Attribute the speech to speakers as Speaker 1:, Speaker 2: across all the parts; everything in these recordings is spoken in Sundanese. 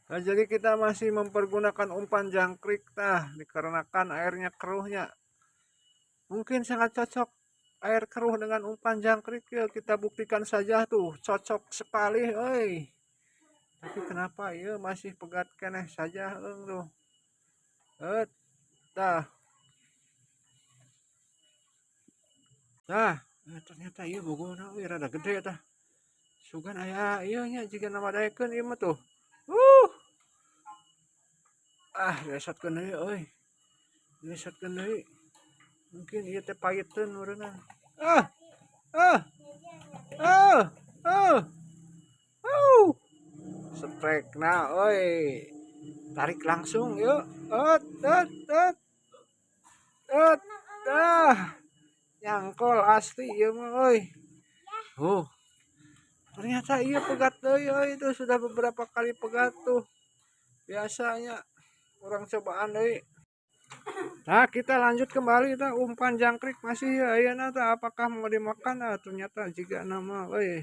Speaker 1: Nah, jadi kita masih mempergunakan umpan jangkrik tah, dikarenakan airnya keruhnya. Mungkin sangat cocok air keruh dengan umpan jangkrik ya, kita buktikan saja tuh, cocok sekali euy. Tapi kenapa ya masih pegat keneh saja eung tuh. Tah. Tah, ternyata ieu bogona euy rada gede tah. Sugan aya ieu nya jiga nama daekeun ieu mah tuh. Ah, lesotkeun deui euy. Lesotkeun deui. Mungkin ieu teh paiteun meureunna. Ah. Ah. Ah. Ah. Oh. Strekna euy. Tarik langsung yuk. Ot, ot, ot. Ot. Ah. Nyangkol asli ieu mah euy. Oh. Ternyata iya pegat deui euy, itu sudah beberapa kali pegat tuh. Biasanya orang cobaan deui. Nah, kita lanjut kembali tah, umpan jangkrik masih ya ayeuna tah, apakah mau dimakan? Ah, ternyata jiga nama euy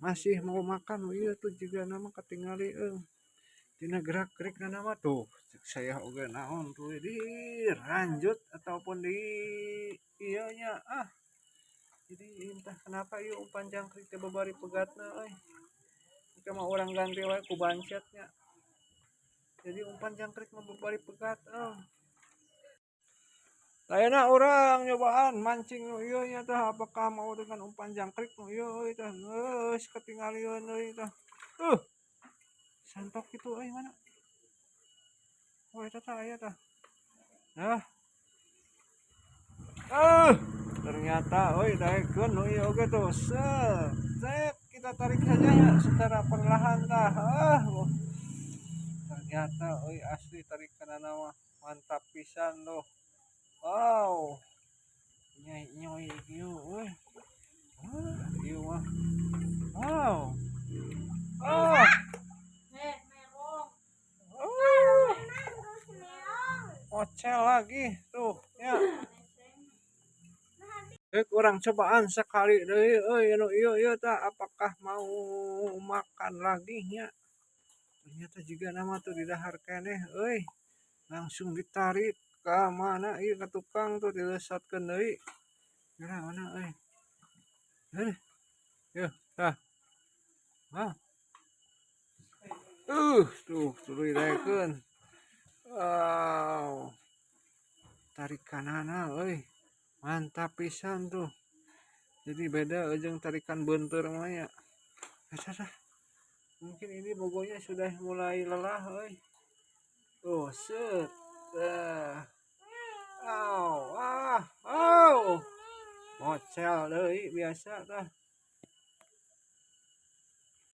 Speaker 1: masih mau makan. Oh, iya tuh jiga nama ketinggali euy. Tina gerak-gerik nama tuh. Cek saya oge naon tuh diranjut ataupun di ieu nya ah. Jadi entah kenapa ieu umpan jangkrik teh babari pegatna euy. Jika mah urang ganti wae ku bancetnya. Jadi umpan jangkrik mah babari pegat euy. Ayeuna urang nyobaan mancing nu ieu nya tah, apakah mau dengan umpan jangkrik nu ieu euy tah. Geus ketingalieun euy tah. Santok kitu euy mana? Oh eta tah aya tah. Nah. Ternyata euy daekeun nu ieu oge tuh. Set, set kita tarik saja ya secara perlahan tah. Oh. Ternyata euy asli tarikanana mah mantap pisan tuh. Wow. Nyai nyoi ieu euy. Ah, ieu mah. Wow. Ah. Oh. Ocel lagi tuh ya. Kurang cobaan sekali deui euy anu ieu ieu tah, apakah mau makan lagi nya. Ternyata juga nama tuh di dahar keneh euy. Langsung ditarik ka mana ieu ka tukang tuh dilesatkeun deui. Geura mana euy. Yeuh tah. Hah. Tuh tuluy daekeun. Wow. Tarikanana euy. Mantap pisan tuh. Jadi beda jeung tarikan beunteur mah ya. Eta tah. Mungkin ini bogonya sudah mulai lelah euy. Tuh, set. Tah. Aw, ah, aw. Mocel deui biasa tah.